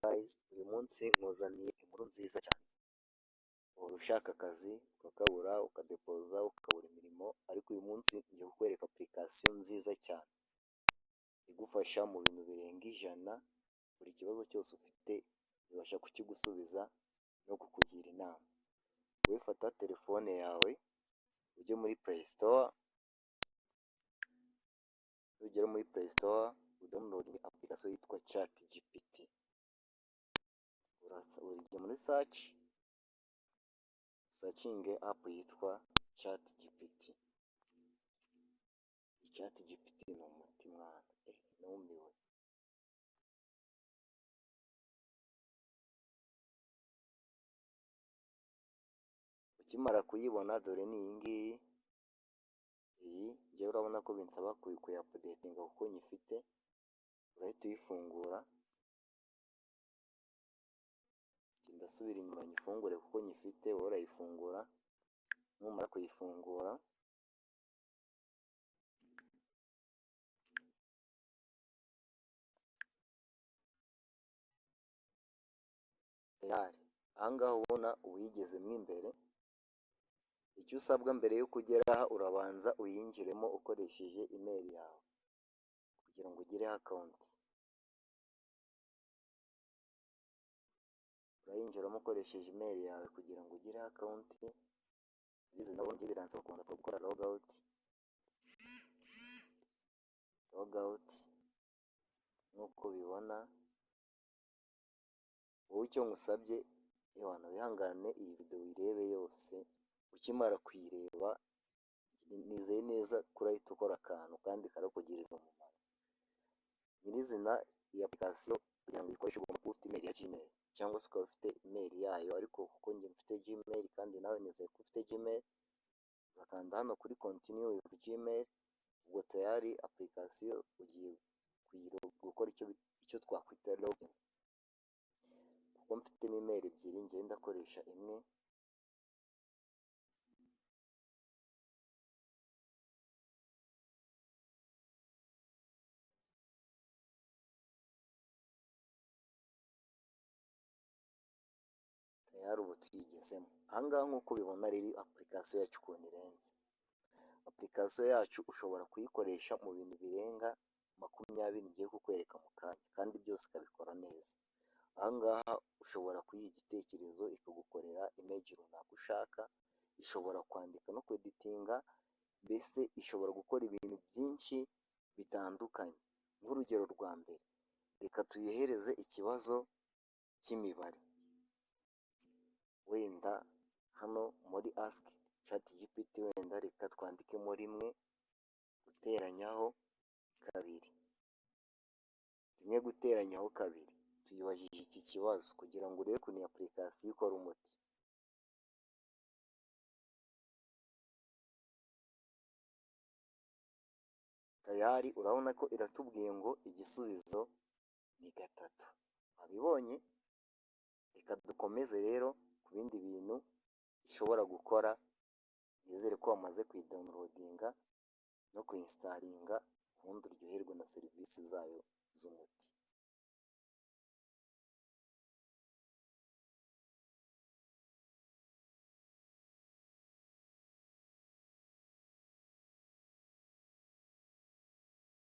Guys, uyu munsi nkuzaniye inkuru nziza cyane. Uhora ushaka akazi ukakabura, ukadepoza ukabura imirimo, ariko uyu munsi ngiye kukwereka application nziza cyane igufasha mu bintu birenga 100. Buri kibazo cyose ufite ibasha kukigusubiza no kukugira inama. Wowe fata telefone yawe ujye muri Play Store, nugera muri Play Store udownloadinge application yitwa ChatGPT. Urajya muri search, usearchinge app yitwa ChatGPT. ChatGPT ni umuti mwana, numiwe. Ukimara kuyibona dore ni iyi ngiyi, iyi njyewe urabona ko binsaba kuyaupdatinga kuko nyifite, urahita uyifungura. Ndasubira inyuma nyifungure kuko nyifite, wowe urayifungura, numara kuyifungura tayari aha ngaha ubona uba uyigezemo imbere. Icyo usabwa mbere yuko ugera aha, urabanza uyinjiremo ukoresheje email yawe kugira ngo ugireho account. Urayinjiramo ukoresheje email yawe kugira ngo ugireho account. Nyirizina ubundi biransaba kubanza gukora logout, logout nk'uko ubibona. Wowe icyo ngusabye, ewana wihangane iyi video uyirebe yose. Ukimara kuyireba nizeye neza ko urahita ukora akantu kandi karakugirira umumaro. Nyirizina iyi application kugira ngo uyikoreshe ugomba kuba ufite email ya Gmail cyangwa se ukaba ufite email yayo, ariko kuko njye mfite Gmail kandi nawe nizeye ko ufite Gmail, urakanda hano kuri continue with Gmail, ubwo tayari application ugiye gukora icyo twakwita login. Kuko mfitemo email ebyiri, njye ndakoresha imwe. Tayari ubu tuyigezemo. Aha ngaha nk'uko ubibona rero application yacu ukuntu irenze. Application yacu ushobora kuyikoresha mu bintu birenga 20 ngiye kukwereka mu kanya, kandi byose ikabikora neza. Aha ngaha ushobora kuyiha igitekerezo ikagukorera image runaka ushaka, ishobora kwandika no kweditinga, mbese ishobora gukora ibintu byinshi bitandukanye. Nk'urugero rwa mbere, reka tuyihereze ikibazo cy'imibare. Wenda hano muri ask ChatGPT, wenda reka twandikemo 1 guteranyaho 2. 1 guteranyaho 2. Tuyibajije iki kibazo kugira ngo urebe ukuntu iyi application ikora umuti. Tayari urabona ko iratubwiye ngo igisubizo ni 3. Wabibonye? Reka dukomeze rero ku bindi bintu ishobora gukora. Nizere ko wamaze kuyidownloadinga no kuyinstallinga, ubundi uryoherwe na serivisi zayo z'umuti.